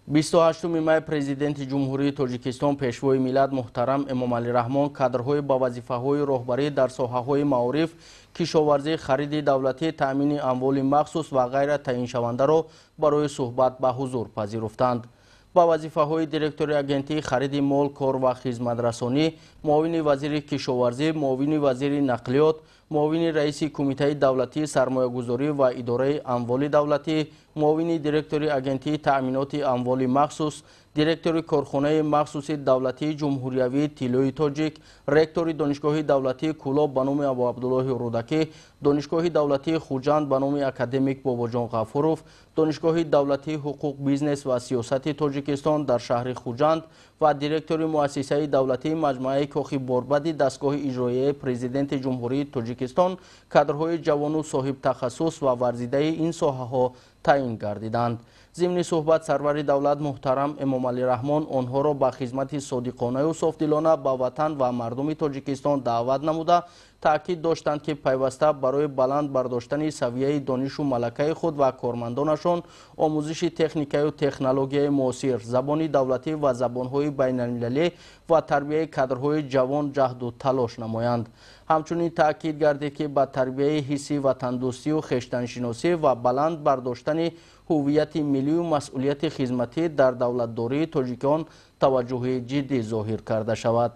28 май Президенти Ҷумҳурии Тоҷикистон, Пешвои миллат муҳтарам Эмомалӣ Раҳмон кадрҳои ба вазифаҳои роҳбарӣ дар соҳаҳои маориф, кишоварзӣ, хариди давлатӣ, таъмини амволи махсус ва ғайра таъиншавандаро барои суҳбат ба ҳузур пазируфтанд. Ба вазифаҳои директори Агентии хариди мол, кор ва хизматрасонӣ, муовини вазири кишоварзӣ, муовини вазири нақлиёт, муовини раиси Кумитаи давлатии сармоягузорӣ ва идораи амволи давлатӣ, муовини директори Агентии таъминоти амволи махсус, директори корхонаи махсуси давлатии ҷумҳуриявии «Тиллои тоҷик», ректори Донишгоҳи давлатии Кӯлоб ба номи Абуабдуллоҳи Рӯдакӣ, Донишгоҳи давлатии Хуҷанд ба номи академик Бобоҷон Ғафуров, Донишгоҳи давлатии ҳуқуқ, бизнес ва сиёсати Тоҷикистон дар шаҳри Хуҷанд ва директори Муассисаи давлатии маҷмӯаи Кохи Борбади дастгоҳи иҷроияи Президенти Ҷумҳурии Тоҷикистон кадрҳои ҷавону соҳибтахассус ва варзидаи ин соҳаҳо таъин гардиданд. Зимни суҳбат сарвари давлат муҳтарам Эмомалӣ Раҳмон онҳоро ба хизмати содиқонаю софдилона ба ватан ва мардуми Тоҷикистон даъват намуда, таъкид доштанд, ки пайваста барои баланд бардоштани савияи донишу малакаи худ ва кормандонашон, омӯзиши техникаю технологияи муосир, забони давлатӣ ва забонҳои байналмилалӣ ва тарбияи кадрҳои ҷавон ҷаҳду талош намоянд. Ҳамчунин таъкид гардид, ки ба тарбияи ҳисси ватандӯстию хештаншиносӣ ва баланд бардоштани ҳуввияти миллию масъулияти хизматӣ дар давлатдории тоҷикон таваҷҷӯҳи ҷиддӣ зоҳир карда шавад.